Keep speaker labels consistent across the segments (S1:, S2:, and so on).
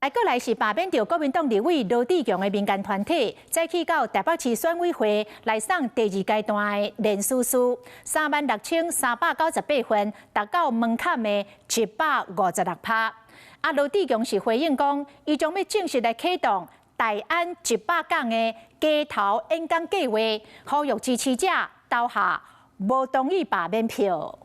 S1: 來過來是罷免著國民黨立委羅智強的民間團體，再去到台北市選委會來送第二階段的聯署書，36,398份，達到門檻的156趴。啊，羅智強是回應講，伊將欲正式來啟動大安一百講的街頭演講計劃，呼籲支持者投下無同意罷免票。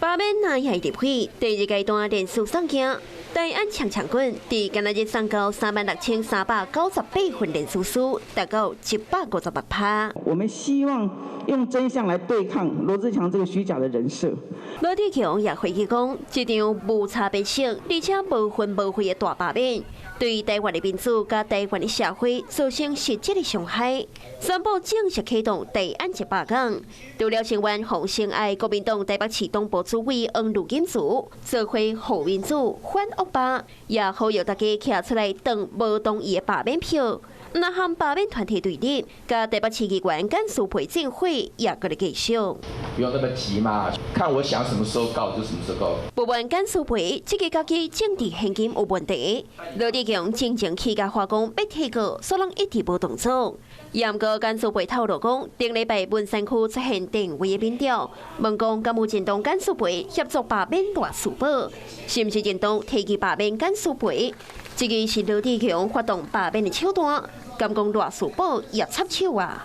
S2: 罷免那係立委，第二階段聯署送件。大安強強滾，佇今仔日送交36,398份聯署書，達到156趴。
S3: 我們希望用真相來對抗羅智強這個虛假的人設。
S2: 羅智強也回擊講，這場無差別性，而且無分無會的大罷免，對台灣的民主佮台灣的社會造成實質的傷害。宣布正式啟動大安一百講。除了聲援黃勝愛國民黨台北市黨部主委黃呂錦茹，做伙護民主反惡霸，也呼籲大家徛出來擋無同意的罷免票。那和罷免團體對立，佮台北市議員簡舒培政會也閣咧繼續。
S4: 不用那麼急嘛，看我想什麼時候告就什麼時候告。
S2: 不滿簡舒培這个家己政治獻金有問題，羅智強進前去共話講欲提告，煞攏一直無動作。毋過簡舒培透露講，頂禮拜文山區出現電話的民調，問講敢有認同簡舒培協助罷免賴士葆，是毋是認同提議罷免簡舒培？這个是羅智強發動罷免的手段，敢講賴士葆也插手啊？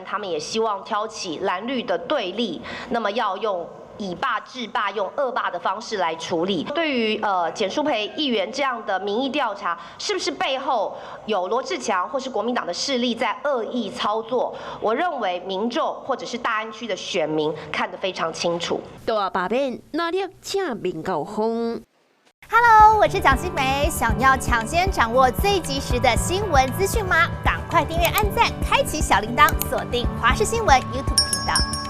S5: 他們也希望挑起藍綠的對立，那麼要用以霸制霸，用惡霸的方式來處理。對於簡舒培議員這樣的民意調查，是不是背後有羅智強或是國民黨的勢力在惡意操作？我認為民眾或者是大安區的選民看得非常清楚。
S2: 大罷免，哪裡正面交鋒？
S6: Hello，我是蔣新梅。想要搶先掌握最及時的新聞資訊嗎？趕快訂閱、按讚、開啟小鈴鐺，鎖定華視新聞 YouTube 頻道。